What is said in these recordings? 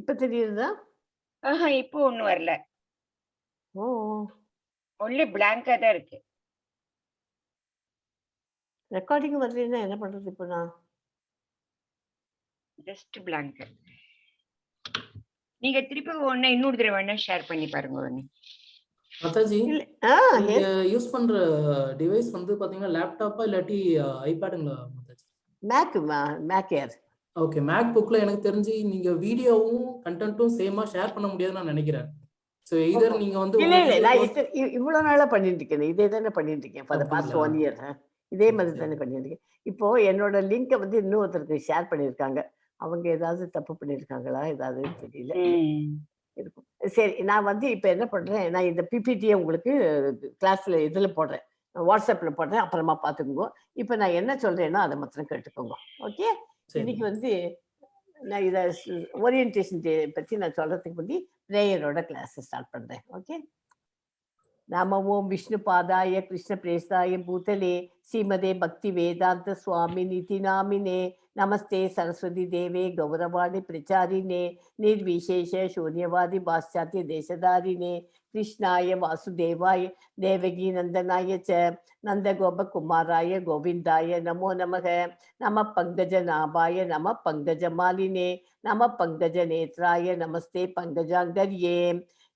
இப்ப தெரியுதா? ஆஹா, இப்போ ஒண்ணும் வரல. ஓ. ஒன்லி பிளாங்கா தான் இருக்கு. ரெக்கார்டிங் வரலைன்னா என்ன பண்றது இப்போ நான்? Just plank. நீங்க திருப்பி ஒண்ணு இன்னொரு தடவை வேணா ஷேர் பண்ணி பாருங்க ஒண்ணு. மாதாஜி, இல்ல, ஆ. நீங்க யூஸ் பண்ற டிவைஸ் வந்து பாத்தீங்கன்னா லேப்டாப்பா இல்லாட்டி ஐபேடுங்களா மாதாஜி? மேக், மேக் ஏர். ஓகே, மேக் புக்ல எனக்கு தெரிஞ்சு நீங்க வீடியோவும் கண்டென்ட்டும் சேமா ஷேர் பண்ண முடியாதுன்னு நான் நினைக்கிறேன். ஸோ எய்தர் நீங்க வந்து இல்ல இல்ல, உங்க நான் videos இவ்வளவு நாளா பண்ணிட்டு இருக்கேன். இதே தானே பண்ணிட்டு இருக்கேன் ஃபார் the past அப்படிங்களா? One year. இதே மாதிரி சரி. தானே பண்ணிட்டு இருக்கேன். இப்போ என்னோட லிங்கை வந்து இன்னொருத்தருக்கு ஷேர் பண்ணியிருக்காங்க. அவங்க ஏதாவது தப்பு பண்ணியிருக்காங்களா ஏதாவது தெரியல. இருக்கும். சரி, நான் வந்து இப்போ என்ன பண்றேன், நான் இந்த பிபிடியை உங்களுக்கு கிளாஸ்ல இதுல போடுறேன், வாட்ஸ்அப்ல போடுறேன். அப்புறமா பார்த்துக்கோங்க. இப்போ நான் என்ன சொல்றேனோ அதை மாத்திரம் கேட்டுக்கோங்க. ஓகே? சரி. இன்னைக்கு வந்து நான் இதை ஓரியன்டேஷன் டே பற்றி நான் சொல்றதுக்கு முந்தி ப்ரேயரோட கிளாஸ் ஸ்டார்ட் பண்றேன். ஓகே. நம ஓம் விஷ்ணு பாதாய கிருஷ்ண பிரேஸ்தாய பூதலே ஸ்ரீமதே பக்தி வேதாந்த சுவாமி நிதி நாமினே. நமஸ்தே சரஸ்வதி தேவே கௌரவாணி பிரச்சாரிணே நிர்விசேஷ சூன்யவாதி பாশ্চাত্য தேசதாரிணே. கிருஷ்ணாய வாசுதேவாய தேவகி நந்தனாய ச நந்தகோபகுமாராய கோவிந்தாய நமோ நமக. நம பங்கஜநாபாய நம பங்கஜமாலினே நம பங்கஜ நேத்ராய நமஸ்தே பங்கஜாங்கர்யே.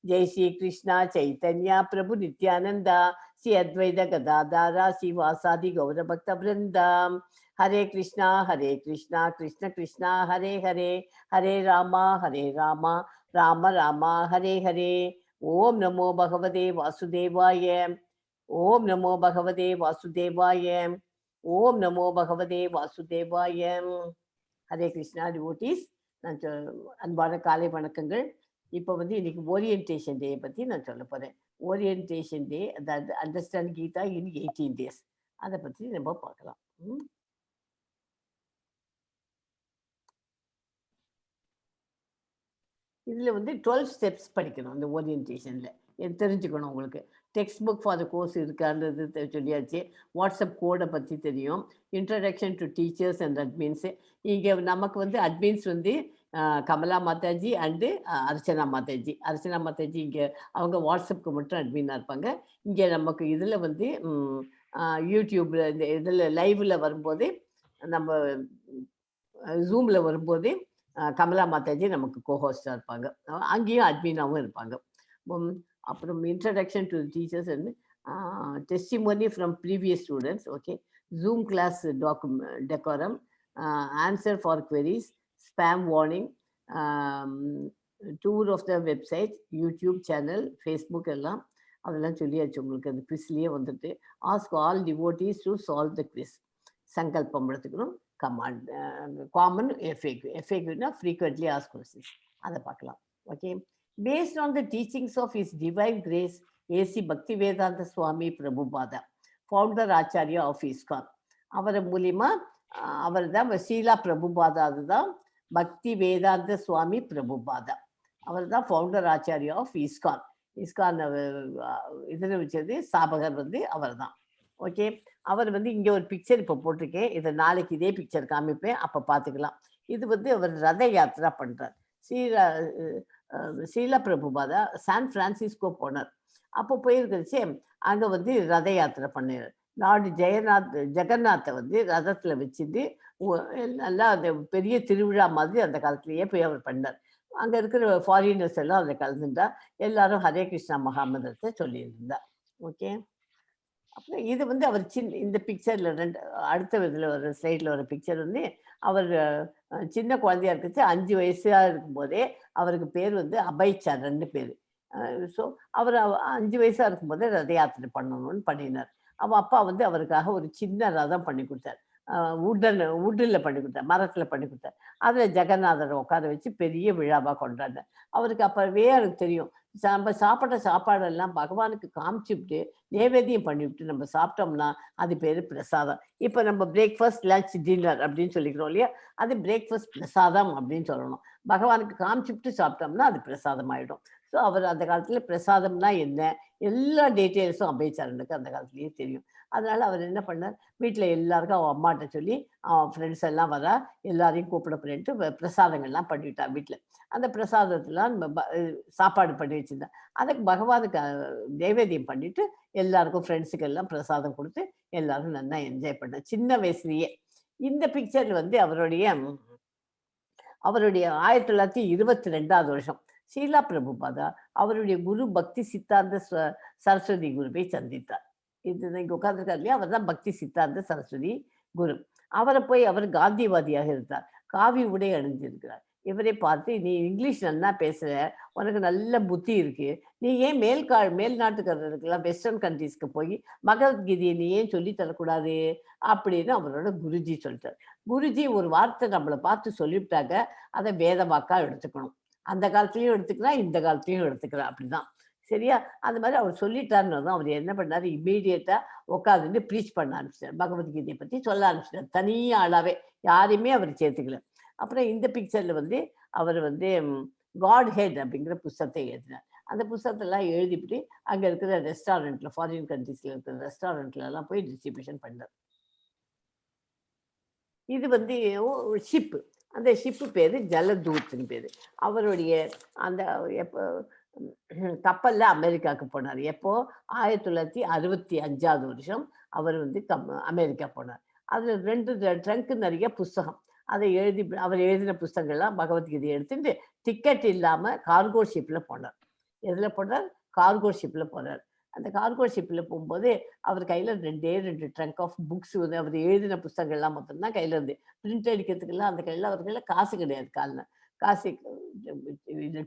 ஜெய் ஸ்ரீ கிருஷ்ணா சைத்தன்யா பிரபு நித்யானந்தா ஸ்ரீ அத்வைத கதாதாரா ஸ்ரீவாசாதி கௌரபக்த பிருந்தாம். ஹரே கிருஷ்ணா ஹரே கிருஷ்ணா கிருஷ்ண கிருஷ்ணா ஹரே ஹரே, ஹரே ராமா ஹரே ராமா ராம ராமா ஹரே ஹரே. ஓம் நமோ பகவதே வாசுதேவாய. ஓம் நமோ பகவதே வாசுதேவாய. ஓம் நமோ பகவதே வாசுதேவாய. ஹரே கிருஷ்ணா டிவோட்டீஸ். நான் அன்பான காலை வணக்கங்கள். இப்போ வந்து இன்னைக்கு ஓரியன்டேஷன் டே பற்றி நான் சொல்ல போகிறேன். ஓரியன்டேஷன் டே, அதாவது அண்டர்ஸ்டாண்ட் கீதா இன் 18 டேஸ், அதை பற்றி நம்ம பார்க்கலாம். ம். இதுல வந்து 12 ஸ்டெப்ஸ் படிக்கணும். அந்த ஓரியன்டேஷனில் தெரிஞ்சுக்கணும். உங்களுக்கு text book for the course இருக்கான்றது சொல்லியாச்சு. வாட்ஸ்அப் கோடை பற்றி தெரியும். Introduction to teachers and admins. இங்கே நமக்கு வந்து அட்மின்ஸ் வந்து கமலா மாதாஜி அண்டு அர்ச்சனா மாதாஜி. அர்ச்சனா மாதாஜி இங்கே அவங்க வாட்ஸ்அப்புக்கு மட்டும் அட்மினாக இருப்பாங்க. இங்கே நமக்கு இதில் வந்து யூடியூப்பில் இந்த இதில் லைவில் வரும்போது, நம்ம ஜூமில் வரும்போது கமலா மாதாஜி நமக்கு கோஹோஸ்டாக இருப்பாங்க. அங்கேயும் அட்மினாகவும் இருப்பாங்க. அப்புறம் introduction to teachers and testimony from previous students. Okay, Zoom class decorum, answer for queries, spam warning, tour of the website, YouTube channel, Facebook எல்லாம் அதெல்லாம் சொல்லியாச்சு உங்களுக்கு. அந்த குவிஸ்லேயே வந்துட்டு ask all devotees to solve the quiz. சங்கல்பம் எடுத்துக்கணும். Command common FAQ. எஃப்ஏக்யூனா frequently asked questions, அதை பார்க்கலாம். Okay, based on the teachings of His Divine Grace A.C. Bhaktivedanta Swami Prabhupada, founder Acharya of ISKCON. அவர் மூலியமா அவர் தான் ஷீலா பிரபுபாதா. அதுதான் பக்தி வேதாந்த சுவாமி பிரபுபாதா. அவர் தான் ஃபவுண்டர் ஆச்சாரியா ஆஃப் இஸ்கான். இஸ்கான் இதில் வச்சது ஸ்தாபகர் வந்து அவர் தான். ஓகே, அவர் வந்து இங்கே ஒரு பிக்சர் இப்போ போட்டிருக்கேன். இதை நாளைக்கு இதே பிக்சர் காமிப்பேன், அப்போ பார்த்துக்கலாம். இது வந்து அவர் ரத யாத்திரா பண்ணுறார். ஸ்ரீலா பிரபுபாதா சான் பிரான்சிஸ்கோ போனார். அப்போ போயிருக்கிறச்சே அங்கே வந்து ரத யாத்திரை பண்ணார். லார்டு ஜெகநாத்தை வந்து ரதத்தில் வச்சுட்டு நல்லா அந்த பெரிய திருவிழா மாதிரி அந்த காலத்திலேயே போய் அவர் பண்ணார். அங்கே இருக்கிற ஃபாரினர்ஸ் எல்லாம் அதில் கலந்துட்டா எல்லாரும் ஹரே கிருஷ்ணா மகாமந்திரத்தை சொல்லியிருந்தா. ஓகே, அப்புறம் இது வந்து அவர் சின்ன இந்த பிக்சரில் ரெண்டு அடுத்த இதில் ஒரு ஸ்லைடில் ஒரு பிக்சர் வந்து அவர் சின்ன குழந்தையா இருக்குச்சு. 5 வயசா இருக்கும்போதே அவருக்கு பேர் வந்து அபய் சரண்னு பேர். ஸோ அவர் 5 வயசா இருக்கும்போதே ரத யாத்திரை பண்ணணும்னு பண்ணினார். அவ அப்பா வந்து அவருக்காக ஒரு சின்ன ரதம் பண்ணி கொடுத்தார். வுட்டில் பண்ணி கொடுத்தார், மரத்தில் பண்ணி கொடுத்தார். அதில் ஜெகநாதரை உட்கார வச்சு பெரிய விழாவாக கொண்டாடினார். அவருக்கு அப்பவே அவருக்கு தெரியும், நம்ம சாப்பிட்ற சாப்பாடெல்லாம் பகவானுக்கு காமிச்சுவிட்டு நைவேத்தியம் பண்ணிவிட்டு நம்ம சாப்பிட்டோம்னா அது பேர் பிரசாதம். இப்போ நம்ம பிரேக்ஃபாஸ்ட், லஞ்ச், டின்னர் அப்படின்னு சொல்லிக்கிறோம் இல்லையா, அது பிரேக்ஃபாஸ்ட் பிரசாதம் அப்படின்னு சொல்லணும். பகவானுக்கு காமிச்சுவிட்டு சாப்பிட்டோம்னா அது பிரசாதம் ஆகிடும். ஸோ அவர் அந்த காலத்தில் பிரசாதம்னா என்ன எல்லா டீட்டெயில்ஸும் அபயச்சரனுக்கு அந்த காலத்துலேயே தெரியும். அதனால அவர் என்ன பண்ணார், வீட்டில் எல்லாருக்கும் அவன் அம்மாட்ட சொல்லி அவன் ஃப்ரெண்ட்ஸ் எல்லாம் வர எல்லாரையும் கூப்பிட போறேன்ட்டு பிரசாதங்கள்லாம் பண்ணிவிட்டான் வீட்டில். அந்த பிரசாதத்தெல்லாம் நம்ம சாப்பாடு பண்ணி வச்சிருந்தேன். அதுக்கு பகவானுக்கு நைவேத்தியம் பண்ணிட்டு எல்லாருக்கும் ஃப்ரெண்ட்ஸுக்கு எல்லாம் பிரசாதம் கொடுத்து எல்லாரும் நல்லா என்ஜாய் பண்ணேன் சின்ன வயசுலயே. இந்த பிக்சர் வந்து அவருடைய அவருடைய 1922வது வருஷம் ஷீலா பிரபுபாதா அவருடைய குரு பக்தி சித்தாந்த சரஸ்வதி குருவை சந்தித்தார். இது இங்க உட்கார்ந்துருக்காரு இல்லையா, அவர் தான் பக்தி சித்தாந்த சரஸ்வதி குரு. அவரை போய் அவர் காந்திவாதியாக இருந்தார், காவி உடை அணிஞ்சிருக்கிறார். இவரை பார்த்து, நீ இங்கிலீஷ் நல்லா பேசுற, உனக்கு நல்ல புத்தி இருக்கு, நீ ஏன் மேல்நாட்டுக்காரர்களுக்கெல்லாம் வெஸ்டர்ன் கண்ட்ரீஸ்க்கு போய் பகவத்கீதையை நீ ஏன் சொல்லி தரக்கூடாது அப்படின்னு அவரோட குருஜி சொல்லிட்டார். குருஜி ஒரு வார்த்தை நம்மளை பார்த்து சொல்லிவிட்டாங்க, அதை வேத வாக்கா எடுத்துக்கணும். அந்த காலத்துலயும் எடுத்துக்கலாம், இந்த காலத்துலயும் எடுத்துக்கலாம், அப்படிதான் சரியா. அந்த மாதிரி அவர் சொல்லிட்டாருன்னு அவர் என்ன பண்ணாரு, இம்மீடியட்டா உட்காந்துட்டு ப்ரீச் பண்ண ஆரம்பிச்சிட்டார். பகவத்கீதையை பத்தி சொல்ல ஆரம்பிச்சிட்டார், தனியா ஆளாவே, யாரையுமே அவர் சேர்த்துக்கல. அப்புறம் இந்த பிக்சர்ல வந்து அவர் வந்து காட் ஹெட் அப்படிங்கிற புஸ்தகத்தை எழுதினார். அந்த புஸ்தகத்தெல்லாம் எழுதிவிட்டு அங்க இருக்கிற ரெஸ்டாரண்ட்ல, ஃபாரின் கண்ட்ரீஸ்ல இருக்கிற ரெஸ்டாரண்ட்ல எல்லாம் போய் டிஸ்ட்ரிபியூஷன் பண்ணார். இது வந்து ஷிப்பு, அந்த ஷிப்பு பேரு ஜலதூத்னு பேரு. அவருடைய அந்த எப்போ கப்பல்ல அமெரிக்காவுக்கு போனார். எப்போ 1965வது வருஷம் அவர் வந்து அமெரிக்கா போனார். அதுல 2 ட்ரங்க் நிறைய புஸ்தகம், அதை எழுதி அவர் எழுதின புஸ்தகங்கள்லாம் பகவத்கீதை எடுத்துட்டு டிக்கெட் இல்லாம கார்கோ ஷிப்ல போனார். எதுல போனார்? கார்கோ ஷிப்ல போனார். அந்த கார்கோ ஷிப்ல போகும்போது அவர் கையில 2 ட்ரங்க் ஆஃப் புக்ஸ் வந்து அவர் எழுதின புஸ்தகங்கள்லாம் மொத்தம்தான் கையில இருந்து. பிரிண்ட் அடிக்கிறதுக்கெல்லாம் அந்த கையில அவர் கையில காசு கிடையாது. காலில் காசு,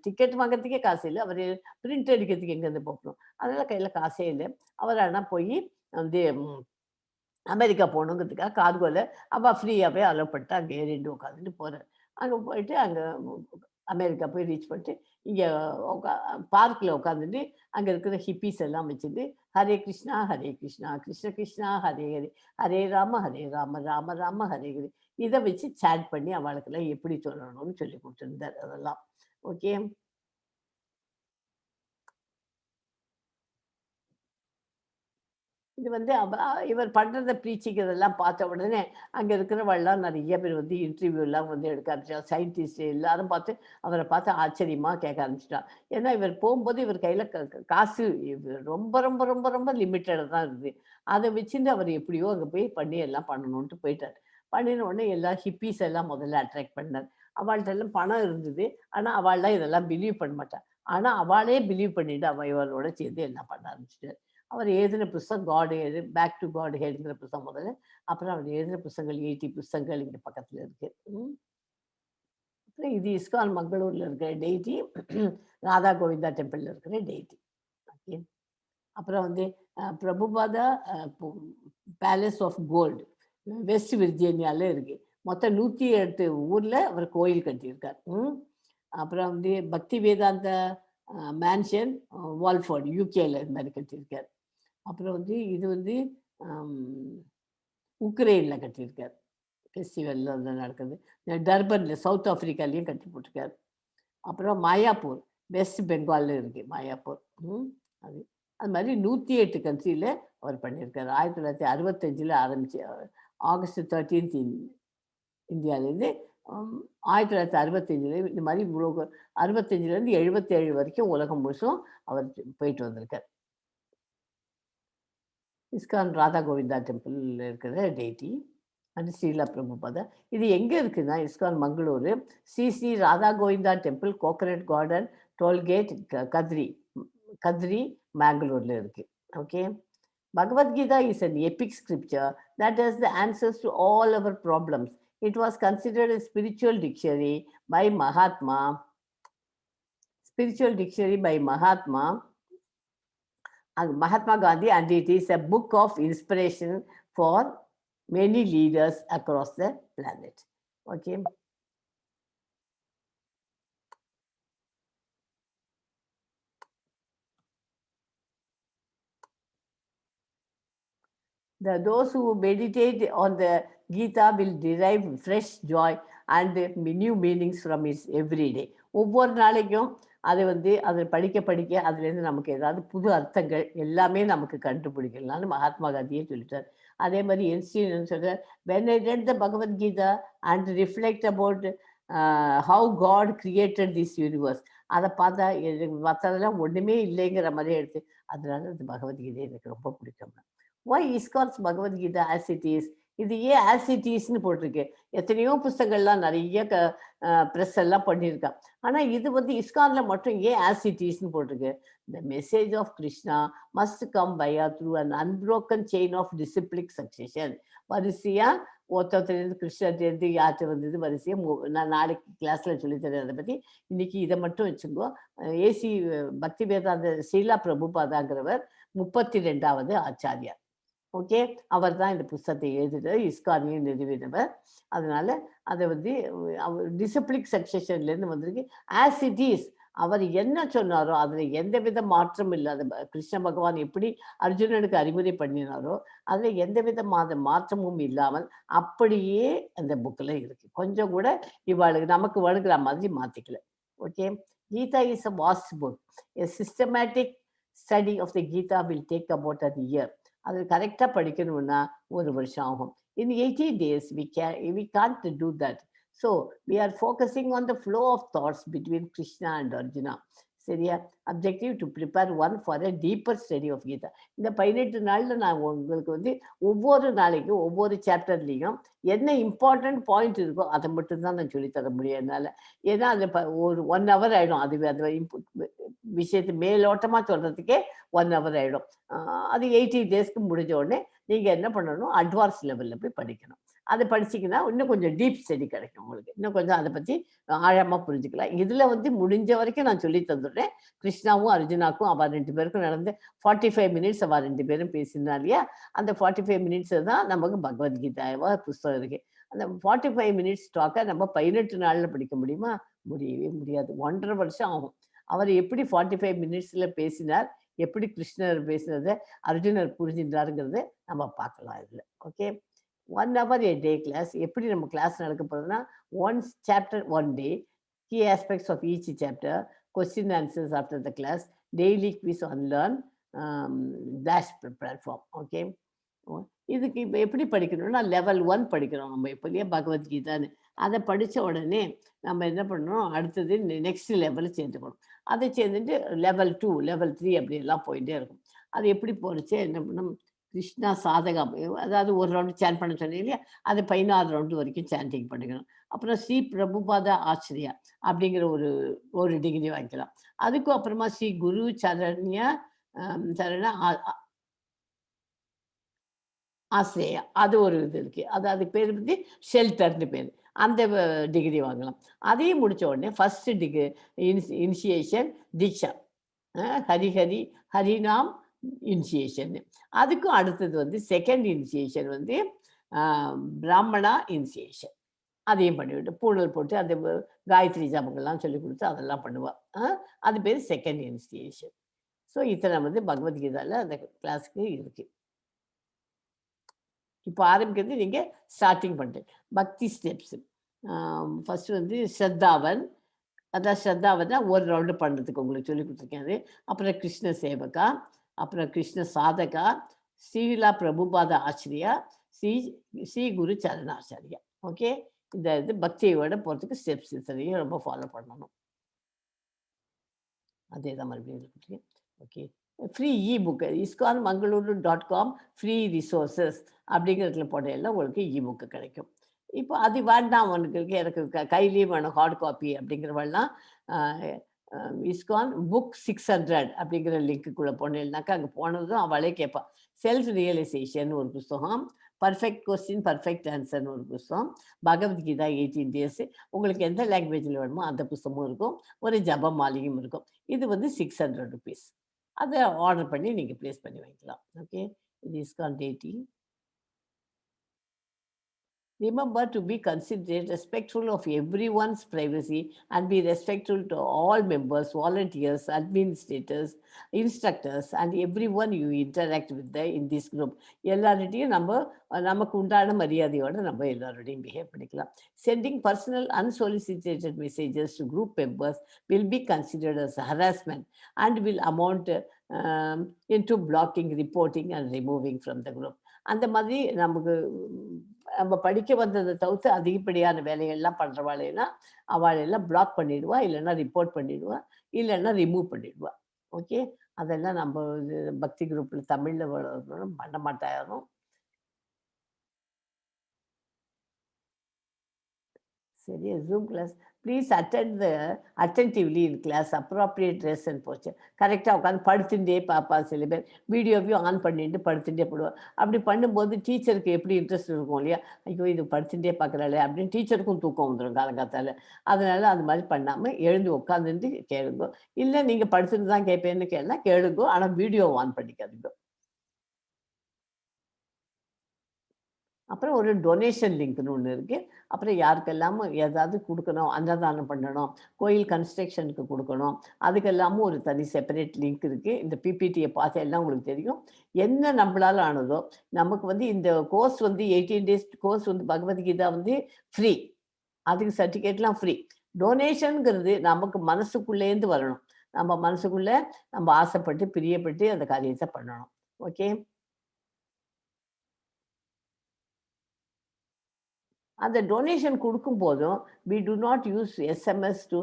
டிக்கெட் வாங்குறதுக்கே காசு இல்லை, அவர் பிரிண்ட் அடிக்கிறதுக்கு எங்கேருந்து போகணும், அதனால கையில காசே இல்லை. அவர் ஆனா போய் வந்து அமெரிக்கா போகணுங்கிறதுக்காக கார்கோல அப்பா ஃப்ரீயாகவே அலோவ் பண்ணிட்டு அங்கே ஏறிண்டு உட்காந்துட்டு போறார். அங்கே போயிட்டு அங்கே அமெரிக்கா போய் ரீச் பண்ணிட்டு இங்கே பார்க்கில் உட்காந்துட்டு அங்கே இருக்கிற ஹிப்பீஸ் எல்லாம் வச்சுட்டு ஹரே கிருஷ்ணா ஹரே கிருஷ்ணா கிருஷ்ண கிருஷ்ணா ஹரே ஹரே ஹரே ராம ஹரே ராம ராம ராம ஹரே ஹரே இதை வச்சு சேட் பண்ணி அவளுக்கெல்லாம் எப்படி சொல்லணும்னு சொல்லி கொடுத்துருந்தார். அதெல்லாம் ஓகே. இது வந்து இவர் பண்றத ப்ரீச்சிங் இதெல்லாம் பார்த்த உடனே அங்க இருக்கிறவெல்லாம் நிறைய பேர் வந்து இன்டர்வியூ எல்லாம் வந்து எடுக்க ஆரம்பிச்சாங்க. சயின்டிஸ்ட் எல்லாரும் பார்த்து அவரை பார்த்து ஆச்சரியமா கேட்க ஆரம்பிச்சிட்டாங்க. ஏன்னா இவர் போகும்போது இவர் கையில காசு ரொம்ப ரொம்ப ரொம்ப ரொம்ப லிமிட்டடாக தான் இருந்தது. அதை வச்சுட்டு அவர் எப்படியோ அங்க போய் பண்ணி எல்லாம் பண்ணணும்ட்டு போயிட்டார். பண்ணின உடனே எல்லா ஹிப்பீஸ் எல்லாம் முதல்ல அட்ராக்ட் பண்ணார். அவள்கிட்ட எல்லாம் பணம் இருந்தது, ஆனா அவள்லாம் இதெல்லாம் பிலீவ் பண்ண மாட்டாள். ஆனா அவளே பிலீவ் பண்ணிட்டு அவ இவளோட சேர்ந்து எல்லாம் பண்ண ஆரம்பிச்சிட்டார். அவர் எழுதின புஸ்தகம் God head, back to God ஹெட்ங்கிற புஸ்தகம் முதல்ல. அப்புறம் அவர் எழுதின புஸ்தகங்கள் 80 புஸ்தகங்கள் இங்க பக்கத்துல இருக்கு. அப்புறம் இது இஸ்கான் மங்களூர்ல இருக்கிற டெய்டி, ராதா கோவிந்தா டெம்பிள்ல இருக்கிற டெய்டி. ஓகே. அப்புறம் வந்து Prabhupada palace of gold west விர்ஜீனியால இருக்கு. மொத்தம் 108 ஊர்ல அவர் கோயில் கட்டியிருக்கார். அப்புறம் வந்து பக்தி வேதாந்த மேன்ஷன் வால்ஃபோர்ட் யூகேல இது மாதிரி கட்டியிருக்கார். அப்புறம் வந்து இது வந்து உக்ரைனில் கட்டியிருக்கார். ஃபெஸ்டிவலில் வந்து நடக்குது. டர்பனில் சவுத் ஆஃப்ரிக்காலையும் கட்டி போட்டிருக்கார். அப்புறம் மாயாப்பூர் வெஸ்ட் பெங்காலில் இருக்குது மாயாப்பூர். அது அது மாதிரி 108 கண்ட்ரியில் அவர் பண்ணியிருக்காரு. 1965 ஆரம்பிச்சு ஆகஸ்ட் 13 இந்தியாவிலேருந்து 1965 இந்த மாதிரி இவ்வளோ 65லேருந்து 77 வரைக்கும் உலகம் முழுசும் அவர் போயிட்டு வந்திருக்கார். இஸ்கான் ராதா கோவிந்தா டெம்பிள் இருக்கிற டெய்டி அது ஸ்ரீலா பிரபுபாதா. இது எங்கே இருக்குன்னா ISKCON Mangaluru Sri Sri Radha Govinda temple coconut garden tollgate Kadri Kadri மேங்களூர்ல இருக்கு. Okay. Bhagavad Gita is an epic scripture that has the answers to all our problems. It was considered a spiritual dictionary by Mahatma. Spiritual dictionary by Mahatma and Mahatma Gandhi, and it is a book of inspiration for many leaders across the planet. Okay. Those who meditate on the Gita will derive fresh joy and new meanings from its every day. ஒவ்வொரு நாளைக்கும் அதை வந்து அதை படிக்க படிக்க அதுலேருந்து நமக்கு ஏதாவது புது அர்த்தங்கள் எல்லாமே நமக்கு கண்டுபிடிக்கலாம்னு மகாத்மா காந்தியே சொல்லிட்டார். அதே மாதிரி என்ஸ்டீன் சொல்றார், "When I read the Bhagavad Gita and reflect about how God created this universe," அதை பார்த்தா எனக்கு மற்றதெல்லாம் ஒன்றுமே இல்லைங்கிற மாதிரி எடுத்து, அதனால இந்த பகவத்கீதை எனக்கு ரொம்ப பிடிக்கும். Why ISKCON's Bhagavad Gita as it is? இது ஏன் ஆஸ் it இஸ்னு போட்டிருக்கு? எத்தனையோ புஸ்தகங்கள்லாம் நிறைய ப்ரெஸ் எல்லாம் பண்ணியிருக்கான். ஆனால் இது வந்து இஸ்கான்ல மட்டும் ஏன் ஆஸ் it இஸ்னு போட்டிருக்கு? The message of Krishna must come via through an unbroken chain of disciplic succession. வரிசையா ஒருத்தர்லேருந்து, கிருஷ்ணர்லேருந்து யார்கிட்ட வந்தது வரிசையாக. நான் நாளைக்கு கிளாஸ்ல சொல்லித்தரேன் அதை பற்றி. இன்னைக்கு இதை மட்டும் வச்சுக்கோ. ஏசி பக்தி வேதாந்த ஸ்ரீலா பிரபுபாதாங்கிறவர் 32ஆவது ஆச்சாரியார். ஓகே, அவர் தான் இந்த புஸ்தகத்தை எழுதினார், இஸ்கானையும் நிறுவினவர். அதனால அதை வந்து அவர் டிசிப்ளிக் சக்சஷன்லேருந்து வந்திருக்கு. ஆஸ் it is, அவர் என்ன சொன்னாரோ அதில் எந்த வித மாற்றமும் இல்லாத, கிருஷ்ண பகவான் எப்படி அர்ஜுனனுக்கு அறிவுரை பண்ணினாரோ அதில் எந்த விதமான மாற்றமும் இல்லாமல் அப்படியே அந்த புக்கில் இருக்கு. கொஞ்சம் கூட இவாளுக்கு நமக்கு வேணுங்கிற மாதிரி மாற்றிக்கல. Okay, Gita is a vast book. A systematic study of the Gita will take about a year. அது கரெக்டாக படிக்கணும்னா ஒரு வருஷம் ஆகும். In 18 days we can't do that. So we are focusing on the flow of thoughts between Krishna and Arjuna. சரியா? Objective, to prepare one for a deeper study of Gita. இந்த 18 நாளில் நான் உங்களுக்கு வந்து ஒவ்வொரு நாளைக்கும் ஒவ்வொரு சாப்டர்லேயும் என்ன இம்பார்ட்டன்ட் பாயிண்ட் இருக்கோ அதை மட்டும்தான் நான் சொல்லித்தர முடியும் என்னால். ஏன்னா அது ஒரு ஒன் ஹவர் ஆகிடும். அது அந்த விஷயத்தை மேலோட்டமாக சொல்கிறதுக்கே ஒன் ஹவர் ஆகிடும். அது 18 டேஸ்க்கு முடிஞ்ச உடனே நீங்கள் என்ன பண்ணணும்? அட்வான்ஸ் லெவலில் போய் படிக்கணும். அதை படிச்சிங்கன்னா இன்னும் கொஞ்சம் டீப் ஸ்டடி கிடைக்கும் உங்களுக்கு. இன்னும் கொஞ்சம் அதை பற்றி ஆழமாக புரிஞ்சுக்கலாம். இதில் வந்து முடிஞ்ச வரைக்கும் நான் சொல்லி தந்துடுறேன். கிருஷ்ணாவும் அர்ஜுனாக்கும் அவ ரெண்டு பேருக்கும் நடந்து 45 மினிட்ஸ் அவ ரெண்டு பேரும் பேசினா இல்லையா? அந்த 45 மினிட்ஸ் தான் நமக்கு பகவத்கீதாவா புஸ்தகம் இருக்கு. அந்த 45 மினிட்ஸ் டாக்கை நம்ம 18 நாளில் படிக்க முடியுமா? முடியவே முடியாது. ஒன்றரை வருஷம் ஆகும். அவர் எப்படி 45 மினிட்ஸில் பேசினார், எப்படி கிருஷ்ணர் பேசினதை அர்ஜுனர் புரிஞ்சுட்டாருங்கிறத நம்ம பார்க்கலாம் இதில். Okay, one hour a day class. எப்படி நம்ம கிளாஸ் நடக்க போகுதுன்னா, one chapter one day, key aspects of each chapter, question answers after the class, daily quiz on LearnDash platform. Okay, இதுக்கு இப்போ எப்படி படிக்கணும்னா, லெவல் ஒன் படிக்கிறோம் நம்ம இப்போ இல்லையா, பகவத்கீதான்னு. அதை படித்த உடனே நம்ம என்ன பண்ணணும்? அடுத்தது நெக்ஸ்ட் லெவலில் சேர்ந்துக்கணும். அதை சேர்ந்துட்டு லெவல் 2, லெவல் 3 அப்படி எல்லாம் போயிட்டே இருக்கும். அது எப்படி போகிறச்சு என்ன பண்ணணும்? கிருஷ்ணா சாதகா, அதாவது ஒரு ரவுண்டு சேன் பண்ண சொன்னீங்க இல்லையா, அது 16 ரவுண்டு வரைக்கும் சாண்டிங் பண்ணிக்கணும். அப்புறம் ஸ்ரீ பிரபுபாதா ஆச்ரியா அப்படிங்கிற ஒரு ஒரு டிகிரி வாங்கிக்கலாம். அதுக்கும் அப்புறமா ஸ்ரீ குரு சரண்யா சரண ஆசிரியா, அது ஒரு இது இருக்கு. அது அதுக்கு பேர் வந்து ஷெல்டர்னு பேர். அந்த டிகிரி வாங்கலாம். அதையும் முடிச்ச உடனே ஃபர்ஸ்ட் டிகிரி இனிஷியேஷன் தீக்ஷா, ஹரி ஹரி ஹரிநாம் இனிஷியேஷன். அதுக்கும் அடுத்தது வந்து செகண்ட் இனிஷியேஷன் வந்து பிராமணா இனிஷியேஷன். அதையும் பண்ணிவிட்டு பூணூல் போட்டு அந்த காயத்ரி ஜபங்கள்லாம் சொல்லி கொடுத்து அதெல்லாம் பண்ணுவாள். அது பேர் செகண்ட் இனிஷியேஷன். ஸோ இத்தனை வந்து பகவத்கீதாவில் அந்த கிளாஸுக்கு இருக்கு. இப்போ ஆரம்பிக்கிறது நீங்கள் ஸ்டார்டிங் பண்ணுறேன். பக்தி ஸ்டெப்ஸு ஃபஸ்ட்டு வந்து ஸ்ரத்தாவன். அதான் ஸ்ரத்தாவன்னா ஒரு ரவுண்டு பண்ணுறதுக்கு உங்களுக்கு சொல்லி கொடுத்துருக்கேன் அது. அப்புறம் கிருஷ்ண சேவகா, அப்புறம் கிருஷ்ண சாதகா, ஸ்ரீலா பிரபுபாத ஆச்ரியா, ஸ்ரீ ஸ்ரீ குரு சரணாச்சாரியா. ஓகே, இந்த இது பக்தியோட போகிறதுக்கு ஸ்டெப்ஸ் இத்தனையும் ரொம்ப ஃபாலோ பண்ணணும். அதே தான் மறுபடியும் கொடுத்துருக்கேன். Okay, free e book, ISKCONmangaluru.com free resources அப்படிங்கிறதுல போட்ட உங்களுக்கு இ புக்கு கிடைக்கும். இப்போ அது வேண்டாம் உனக்கு, எனக்கு கையிலேயே வேணும் ஹார்ட் காப்பி அப்படிங்கிறவெல்லாம் இஸ்கான் புக் 600 அப்படிங்கிற லிங்க்குள்ளே போனேன்னாக்கா அங்கே போனதும் அவளே கேட்பாள். செல்ஃப் ரியலைசேஷன் ஒரு புஸ்தகம், பர்ஃபெக்ட் கொஸ்டின் பர்ஃபெக்ட் ஆன்சர்னு ஒரு புஸ்தகம், பகவத்கீதா 18 டேஸு, உங்களுக்கு எந்த லாங்குவேஜில் வேணுமோ அந்த புஸ்தகமும் இருக்கும், ஒரு ஜபமாலையும் இருக்கும். இது வந்து 600 ருபீஸ். அதை ஆர்டர் பண்ணி நீங்கள் ப்ளேஸ் பண்ணி வாங்கிக்கலாம். ஓகே, இது ISKCON டேட்டி. Remember to be considerate, respectful of everyone's privacy, and be respectful to all members, volunteers, administrators, instructors, and everyone you interact with in this group. எல்லார்கிட்டையும் நம்ம நமக்கு உண்டான மரியாதையோட நம்ம எல்லாரோடையும் பிஹேவ் பண்ணிக்கலாம். Sending personal unsolicited messages to group members will be considered as harassment and will amount into blocking, reporting and removing from the group. அந்த மாதிரி நமக்கு நம்ம படிக்க வந்ததை தவிர்த்து அதிகப்படியான வேலைகள்லாம் பண்ணுறவாளெல்லாம் அவாளெல்லாம் பிளாக் பண்ணிடுவா, இல்லைன்னா ரிப்போர்ட் பண்ணிடுவா, இல்லைன்னா ரிமூவ் பண்ணிடுவா. ஓகே, அதெல்லாம் நம்ம இது பக்தி குரூப்பில் தமிழில் பண்ண மாட்டா யாரும். சரி, Zoom class, please attend the attentively in class, appropriate dress and posture. கரெக்டாக உட்காந்து படுத்துட்டே பார்ப்பா. சில பேர் வீடியோவையும் ஆன் பண்ணிட்டு படுத்துட்டே போடுவா. அப்படி பண்ணும்போது டீச்சருக்கு எப்படி இன்ட்ரெஸ்ட் இருக்கும் இல்லையா? ஐயோ, இது படுத்துட்டே பார்க்குறாளே அப்படின்னு டீச்சருக்கும் தூக்கம் வந்துடும் காலங்காத்தால. அதனால அது மாதிரி பண்ணாமல் எழுந்து உட்காந்துட்டு கேளுங்க. இல்லை நீங்கள் படுத்துட்டு தான் கேட்பேன்னு கேளுனா கேளுங்க, ஆனால் வீடியோ ஆன் பண்ணிக்காதீங்க. அப்புறம் ஒரு டொனேஷன் லிங்க்னு ஒன்று இருக்குது. அப்புறம் யாருக்கெல்லாமும் ஏதாவது கொடுக்கணும், அன்னதானம் பண்ணணும், கோயில் கன்ஸ்ட்ரக்ஷனுக்கு கொடுக்கணும், அதுக்கெல்லாமும் ஒரு தனி செப்பரேட் லிங்க் இருக்குது. இந்த பிபிடியை பார்த்து எல்லாம் உங்களுக்கு தெரியும். என்ன நம்மளால் ஆனதோ நமக்கு வந்து இந்த கோர்ஸ் வந்து 18 டேஸ் கோர்ஸ் வந்து பகவத்கீதா வந்து ஃப்ரீ, அதுக்கு சர்டிஃபிகேட்லாம் ஃப்ரீ. டொனேஷனுங்கிறது நமக்கு மனசுக்குள்ளேருந்து வரணும். நம்ம மனசுக்குள்ளே நம்ம ஆசைப்பட்டு பிரியப்பட்டு அந்த காரியத்தை பண்ணணும். ஓகே, அந்த டொனேஷன் கொடுக்கும் போதும் we do not use SMS to,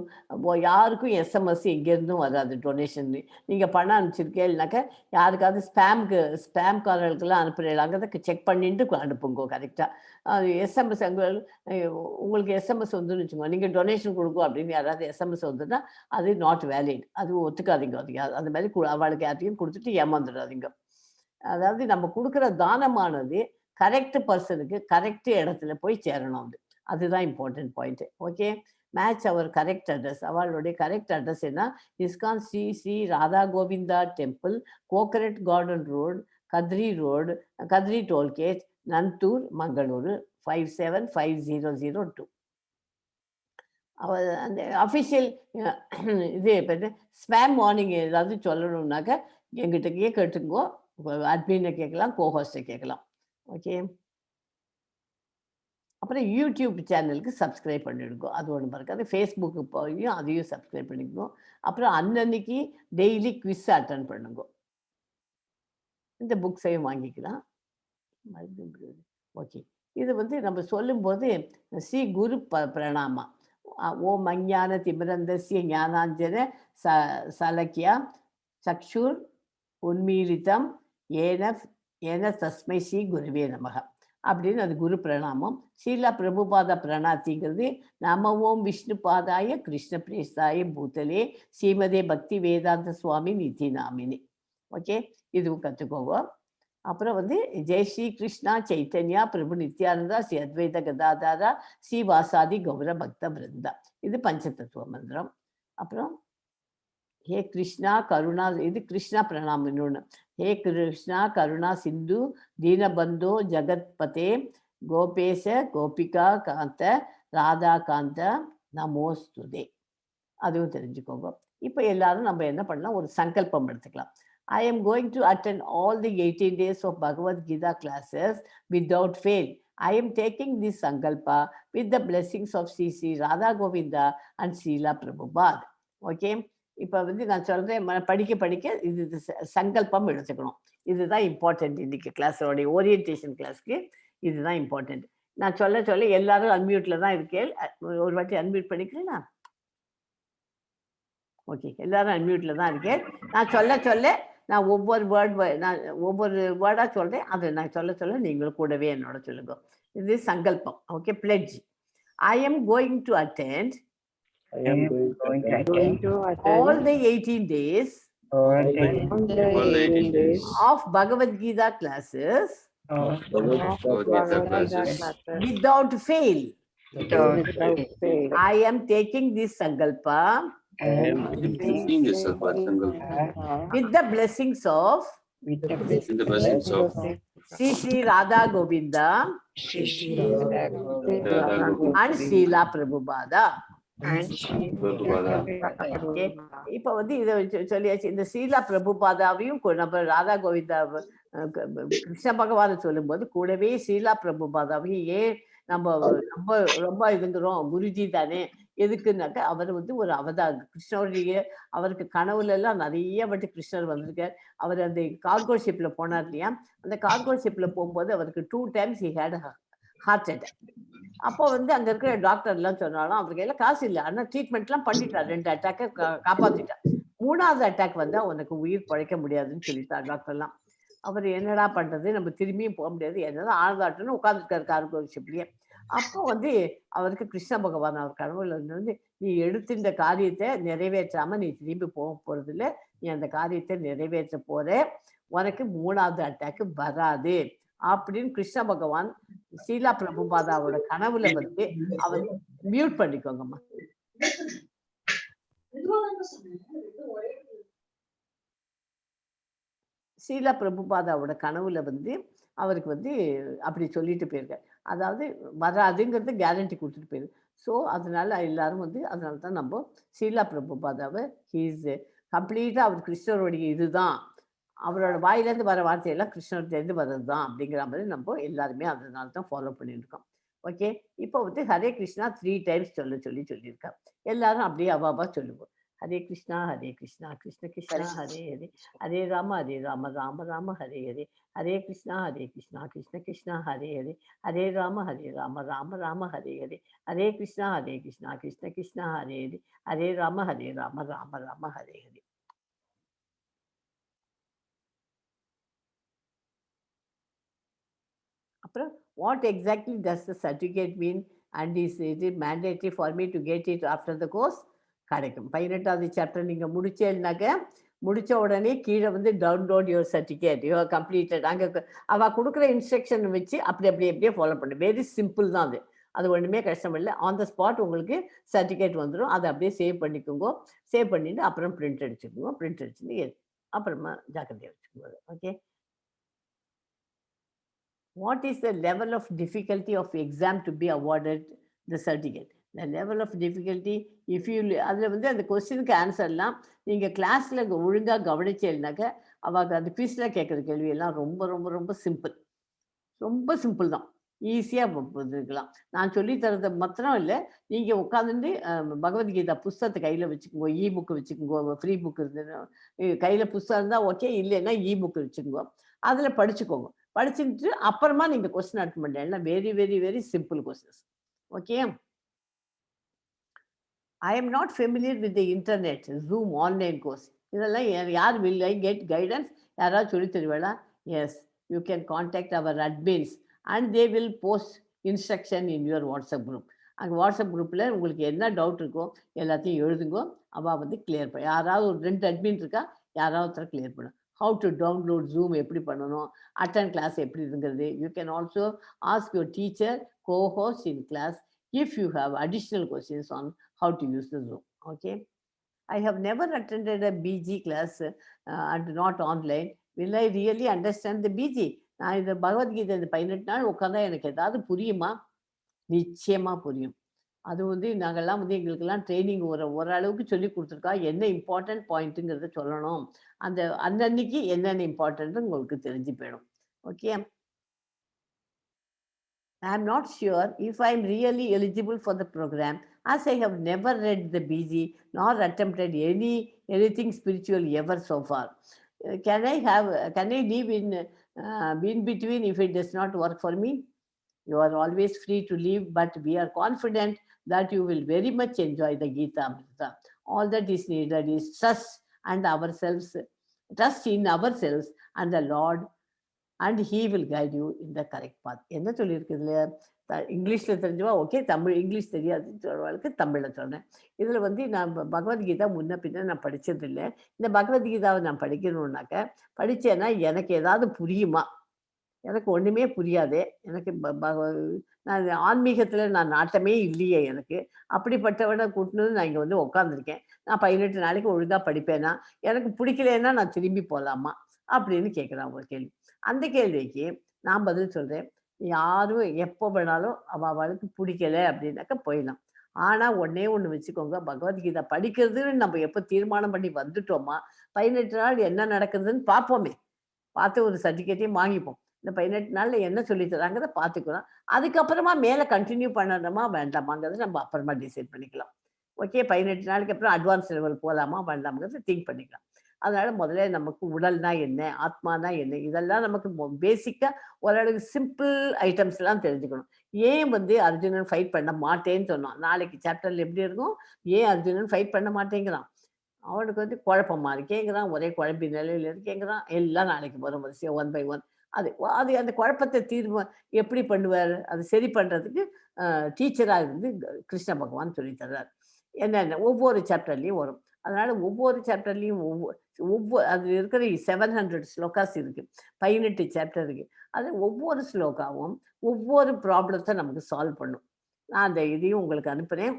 யாருக்கும் எஸ்எம்எஸ் எங்கேருந்தும் வராது. டொனேஷன் நீங்கள் பணம் அனுப்பிச்சிருக்கேன்னாக்கா யாருக்காவது ஸ்பேம் காரர்களுக்கெல்லாம் அனுப்புறீங்களாங்கிறத செக் பண்ணிட்டு அனுப்புங்க கரெக்டாக. அது எஸ்எம்எஸ் அங்கே உங்களுக்கு எஸ்எம்எஸ் வந்துன்னு வச்சுக்கோங்க, நீங்கள் டொனேஷன் கொடுக்கும் அப்படின்னு யாராவது எஸ்எம்எஸ் வந்துன்னா அது not valid, அது ஒத்துக்காதீங்க. அது அந்த மாதிரி அவளுக்கு யார்ட்டையும் கொடுத்துட்டு ஏமாந்துடாதீங்க. அதாவது நம்ம கொடுக்குற தானமானது கரெக்ட் பர்சனுக்கு கரெக்ட் இடத்துல போய் சேரணும். அது அதுதான் important point. Okay, match our correct address. அவளுடைய கரெக்ட் அட்ரஸ் என்ன? ISKCON Sri Sri Radha Govinda temple, coconut garden road, Kadri road, Kadri tollgate, Nanthoor, Mangaluru 575002. அவ அந்த அஃபிஷியல் இது இப்போ ஸ்பேம் வார்னிங் ஏதாவது சொல்லணும்னாக்க எங்கிட்டயே கேட்டுங்கோ, அட்மினை கேட்கலாம், கோஹோஸ்ட்டை கேட்கலாம். ஓகே, அப்புறம் யூடியூப் சேனலுக்கு சப்ஸ்கிரைப் பண்ணிடுங்கோ, அது ஒன்று மறக்காது. ஃபேஸ்புக்கு போயும் அதையும் சப்ஸ்கிரைப் பண்ணிக்கோ. அப்புறம் அன்னன்னைக்கு டெய்லி குவிஸ் அட்டன் பண்ணுங்க. இந்த புக்ஸையும் வாங்கிக்கலாம். ஓகே, இது வந்து நம்ம சொல்லும்போது ஸ்ரீ குரு பிரணாமா, ஓம் அஞ்ஞான திமிரந்தசிய ஞானாஞ்சன சலக்கியா சக்ஷுர் உன்மீலிதம் ஏன ஏன தஸ்மை ஸ்ரீ குருவே நமக அப்படின்னு அது குரு பிரணாமம். ஸ்ரீலா பிரபுபாத பிரணாத்திங்கிறது நம ஓம் விஷ்ணு பாதாய கிருஷ்ண பிரேஸ்தாய பூதலே ஸ்ரீமதே பக்தி வேதாந்த சுவாமி நிதி நாமினி. ஓகே, இதுவும் கற்றுக்கோங்க. அப்புறம் வந்து ஜெய் ஸ்ரீ கிருஷ்ணா சைத்தன்யா பிரபு நித்யானந்தா ஸ்ரீ அத்வைத கதாதாரா ஸ்ரீ வாசாதி கௌர பக்த பிருந்தா, இது பஞ்சதத்துவ மந்திரம். அப்புறம் ஹே கிருஷ்ணா கருணா, இது கிருஷ்ணா பிரணாமம் இன்னொன்று. ஹே கிருஷ்ணா கருணா சிந்து தீனபந்தோ ஜகத்பதே கோபேச கோபிகா காந்த ராதா காந்த நமோஸ்துதே, அதுவும் தெரிஞ்சுக்கோங்க. இப்போ எல்லாரும் நம்ம என்ன பண்ணலாம், ஒரு சங்கல்பம் எடுத்துக்கலாம். I am going to attend all the 18 days of Bhagavad Gita classes without fail. I am taking this sankalpa with the blessings of Sri Sri Radha Govinda and Srila Prabhupada. Okay, இப்போ வந்து நான் சொல்கிறேன், படிக்க படிக்க இது இது சங்கல்பம் எடுத்துக்கணும். இதுதான் இம்பார்ட்டன்ட். இன்னைக்கு கிளாஸோடைய ஓரியன்டேஷன் கிளாஸ்க்கு இதுதான் இம்பார்ட்டன்ட். நான் சொல்ல சொல்ல எல்லாரும் அன்மியூட்டில் தான் இருக்கேன். ஒரு வாட்டி அன்மியூட் பண்ணிக்கிறேன்னா ஓகே, எல்லாரும் அன்மியூட்டில் தான் இருக்கேன். நான் சொல்ல சொல்ல நான் ஒவ்வொரு வேர்ட் நான் ஒவ்வொரு வேர்டாக சொல்கிறேன், அதை நான் சொல்ல சொல்ல நீங்களும் கூடவே என்னோட சொல்லுங்க. இது சங்கல்பம். Okay, pledge. I am going to attend I am going to attend all the 18 days all the 18 days of Bhagavad Gita classes of Bhagavad Gita classes without fail. without fail. I am taking this sankalpa I am taking this sankalpa with the blessings of With the with the blessings of Sri Sri Radha Govinda Sri Sri Radha Govinda Radha Govinda and Srila Prabhupada. And Sri Prabhupada. Okay. இப்ப வந்து இதை சொல்லியாச்சு. இந்த ஸ்ரீலா பிரபுபாதாவையும் நம்ம ராதா கோவிந்தா, கிருஷ்ண பகவானை சொல்லும்போது கூடவே ஸ்ரீலா பிரபுபாதாவையும் ஏன் நம்ம ரொம்ப ரொம்ப இதுங்கிறோம், குருஜி தானே, எதுக்குன்னாக்கா அவர் வந்து ஒரு அவதார் கிருஷ்ணருடைய. அவருக்கு கனவுல எல்லாம் நிறைய வாட்டி கிருஷ்ணர் வந்திருக்கார். அவர் அந்த கார்கோ ஷிப்ல போனார் இல்லையா, அந்த கார்கோ ஷிப்ல போகும்போது அவருக்கு 2 times he had heart attack. அப்போ வந்து அங்க இருக்கிற டாக்டர் எல்லாம் சொன்னாலும் அவர் கையில காசு இல்லை, ஆனா ட்ரீட்மெண்ட் எல்லாம் பண்ணிட்டார், 2 அட்டாக்கை காப்பாத்திட்டார். 3வது அட்டாக் வந்தா உனக்கு உயிர் பிழைக்க முடியாதுன்னு சொல்லிட்டார் டாக்டர் எல்லாம். அவர் என்னடா பண்றது, நம்ம திரும்பியும் போக முடியாது, என்னதான் ஆழ்ந்தாட்டுன்னு உட்கார்ந்துருக்காரு கார்கோ ஷிப்லயே. அப்போ வந்து அவருக்கு கிருஷ்ண பகவான் அவர் கனவுல வந்து, நீ எடுத்த இந்த காரியத்தை நிறைவேற்றாம நீ திரும்பி போக போறது இல்லை, நீ அந்த காரியத்தை நிறைவேற்ற போற, உனக்கு 3வது அட்டாக்கு வராது அப்படின்னு கிருஷ்ண பகவான் ஸ்ரீலா பிரபுபாதாவோட கனவுல வந்து அவர் மியூட் பண்ணிக்கோங்கம்மா. ஸ்ரீலா பிரபுபாதாவோட கனவுல வந்து அவருக்கு வந்து அப்படி சொல்லிட்டு போயிருக்காரு. அதாவது வராதுங்கிறது கேரண்டி கொடுத்துட்டு போயிருக்கு. ஸோ அதனால எல்லாரும் வந்து அதனால தான் நம்ம ஸ்ரீலா பிரபுபாதாவை ஹீஸ் கம்ப்ளீட்டாக அவர் கிருஷ்ணருடைய இதுதான், அவரோட வாயிலேருந்து வர வார்த்தையெல்லாம் கிருஷ்ணர்கிட்டேருந்து வர்றது தான் அப்படிங்கிற மாதிரி நம்ம எல்லாருமே அதனால தான் ஃபாலோ பண்ணிட்டு இருக்கோம். ஓகே, இப்போ வந்து ஹரே கிருஷ்ணா 3 டைம்ஸ் சொல்ல சொல்லியிருக்கா. எல்லாரும் அப்படியே அவாவா சொல்லுவோம். ஹரே கிருஷ்ணா ஹரே கிருஷ்ணா கிருஷ்ண கிருஷ்ணா ஹரே ஹரே, ஹரே ராம ஹரே ராம ராம ராம ஹரே ஹரே, ஹரே கிருஷ்ணா ஹரே கிருஷ்ணா கிருஷ்ண கிருஷ்ணா ஹரே ஹரே, ஹரே ராம ஹரே ராம ராம ராம ஹரே ஹரே, ஹரே கிருஷ்ணா ஹரே கிருஷ்ணா கிருஷ்ண கிருஷ்ணா ஹரே ஹரே, ஹரே ராம ஹரே ராம ராம ராம ஹரே ஹரே. அப்புறம் what exactly does the certificate mean and is it mandatory for me to get it after the course? கிடைக்கும். 18வது சாப்டர் நீங்க முடிச்சேன்னாக்க முடிச்ச உடனே கீழே வந்து download your certificate, you have completed. அங்கே அவ கொடுக்குற இன்ஸ்ட்ரக்ஷன் வச்சு அப்படி அப்படி அப்படியே ஃபாலோ பண்ணு. வெரி சிம்பிள் தான் அது, அது ஒன்றுமே கஷ்டம் இல்லை. ஆன் the spot உங்களுக்கு சர்டிஃபிகேட் வந்துடும். அதை அப்படியே சேவ் பண்ணிக்கோங்க. சேவ் பண்ணிட்டு அப்புறம் பிரிண்ட் அடிச்சுக்கோங்க. பிரிண்ட் அடிச்சுட்டு அப்புறமா ஜாக்கிரதையாக வச்சுக்கோங்க. Okay, what is the level of difficulty of exam to be awarded the certificate? The level of difficulty, if you அதில் வந்து அந்த கொஸ்டினுக்கு ஆன்சர்லாம் நீங்கள் கிளாஸில் ஒழுங்காக கவனிச்சேன்னாக்க அவங்க அந்த குவிஸில் கேட்குற கேள்வியெல்லாம் ரொம்ப ரொம்ப ரொம்ப சிம்பிள், ரொம்ப சிம்பிள் தான், ஈஸியாக இருக்கலாம். நான் சொல்லித் தரது மாத்திரம் இல்லை, நீங்கள் உட்காந்துட்டு பகவத்கீதா புஸ்தகத்தை கையில் வச்சுக்கோங்க, இ புக்கு வச்சுக்கோங்க, ஃப்ரீ புக்கு இருந்ததுன்னா கையில் புஸ்தகம் இருந்தால் ஓகே, இல்லைன்னா இ புக்கு வச்சுக்கோங்க, அதில் படிச்சுக்கோங்க. படிச்சுட்டு அப்புறமா நீங்கள் கொஸ்டின் அட்டன் பண்ணலாம். Very very very simple questions. Okay, I am not familiar with the internet, Zoom, online course. இதெல்லாம் யார் will I get guidance? யாராவது சொல்லி தருவாளா? Yes, you can contact our admins and they will post instruction in your WhatsApp group. அங்கே WhatsApp குரூப்பில் உங்களுக்கு என்ன doubt இருக்கோ எல்லாத்தையும் எழுதுங்கோ, அவள் வந்து கிளியர் பண்ண. யாராவது ஒரு 2 அட்மின் இருக்கா, யாராவது ஒருத்தர் கிளியர் பண்ண. How to download zoom எப்படி பண்ணணும், அட்டன் கிளாஸ் எப்படி இருங்கிறது. You can also ask your teacher, co-host in class, if you have additional questions on how to use the Zoom. Okay, I have never attended a BG class and not online. Will I really understand the BG? நான் இந்த பகவத்கீதை இந்த 18 நாள் உட்காந்தா எனக்கு ஏதாவது புரியுமா? நிச்சயமா புரியும். அது வந்து நாங்கள்லாம் வந்து எங்களுக்கெல்லாம் ட்ரைனிங் ஒரு ஓரளவுக்கு சொல்லி கொடுத்துருக்கா. என்ன இம்பார்ட்டன்ட் பாயிண்ட்டுங்கிறத சொல்லணும். அந்த அன்னன்னைக்கு என்னென்ன இம்பார்ட்டன்ட்டு உங்களுக்கு தெரிஞ்சு போயிடும். Okay, I am not sure if I am really eligible for the program as I have never read the BG nor attempted anything spiritual ever so far. Can I leave in between if it does not work for me? You are always free to leave, but we are confident that you will very much enjoy the Gita Amrita. All that is needed is trust and ourselves, trust in ourselves and the Lord, and he will guide you in the correct path. என்ன சொல்லியிருக்கு இதுல? இங்கிலீஷ்ல தெரிஞ்சவா okay, Tamil English தெரியாதுன்னு சொல்றவங்களுக்கு தமிழ்ல சொல்றேன். இதுல வந்து நான் பகவத்கீதா முன்ன பின்ன நான் படிச்சதில்லை. இந்த பகவத்கீதாவை நான் படிக்கணும்னாக்க படிச்சேன்னா எனக்கு ஏதாவது புரியுமா? எனக்கு ஒண்ணுமே புரியாதே. எனக்கு நான் ஆன்மீகத்துல நான் நாட்டமே இல்லையே எனக்கு. அப்படிப்பட்டவனை கூட்டினு நான் இங்க வந்து உட்காந்துருக்கேன். நான் 18 நாளைக்கு ஒழுங்கா படிப்பேனா? எனக்கு பிடிக்கலன்னா நான் திரும்பி போலாமா அப்படின்னு கேட்குறான் ஒரு கேள்வி. அந்த கேள்விக்கு நான் பதில் சொல்கிறேன். யாரும் எப்போ வேணாலும் அவளுக்கு பிடிக்கல அப்படின்னாக்கா போயிடலாம். ஆனால் ஒன்னே ஒன்று வச்சுக்கோங்க, பகவத்கீதை படிக்கிறதுன்னு நம்ம எப்போ தீர்மானம் பண்ணி வந்துட்டோமா, 18 நாள் என்ன நடக்குதுன்னு பார்ப்போமே, பார்த்து ஒரு சர்டிஃபிகேட்டையும் வாங்கிப்போம். இந்த 18 நாளில் என்ன சொல்லி தராங்கிறத பார்த்துக்கலாம். அதுக்கப்புறமா மேலே கண்டினியூ பண்ணணுமா வேண்டாமாங்கிறத நம்ம அப்புறமா டிசைட் பண்ணிக்கலாம். ஓகே, 18 நாளுக்கு அப்புறம் அட்வான்ஸ் லெவல் போகலாமா வேண்டாமாங்கிறத திங்க் பண்ணிக்கலாம். அதனால முதல்ல நமக்கு உடல்னா என்ன, ஆத்மானா என்ன, இதெல்லாம் நமக்கு பேசிக்காக ஓரளவுக்கு சிம்பிள் ஐட்டம்ஸ்லாம் தெரிஞ்சுக்கணும். ஏன் வந்து அர்ஜுனன் ஃபைட் பண்ண மாட்டேன்னு சொன்னான்? நாளைக்கு சாப்டரில் எப்படி இருக்கும், ஏன் அர்ஜுனன் ஃபைட் பண்ண மாட்டேங்கிறான், அவனுக்கு வந்து குழப்பமா இருக்கேங்கிறான், ஒரே குழம்பி நிலையில இருக்கேங்கிறான். எல்லாம் நாளைக்கு வரும் வரிசையாக ஒன் பை ஒன். அது அது அந்த குழப்பத்தை தீர்வு எப்படி பண்ணுவார், அது சரி பண்ணுறதுக்கு டீச்சராக இருந்து கிருஷ்ண பகவான் சொல்லித் தர்றார். என்னென்ன ஒவ்வொரு சாப்டர்லேயும் வரும். அதனால ஒவ்வொரு சாப்டர்லேயும் ஒவ்வொரு ஒவ்வொரு அது இருக்கிற 700 ஸ்லோகாஸ் இருக்குது, 18 சாப்டர் இருக்குது. அது ஒவ்வொரு ஸ்லோகாவும் ஒவ்வொரு ப்ராப்ளத்தை நமக்கு சால்வ் பண்ணும். நான் அந்த இதையும் உங்களுக்கு அனுப்புகிறேன்.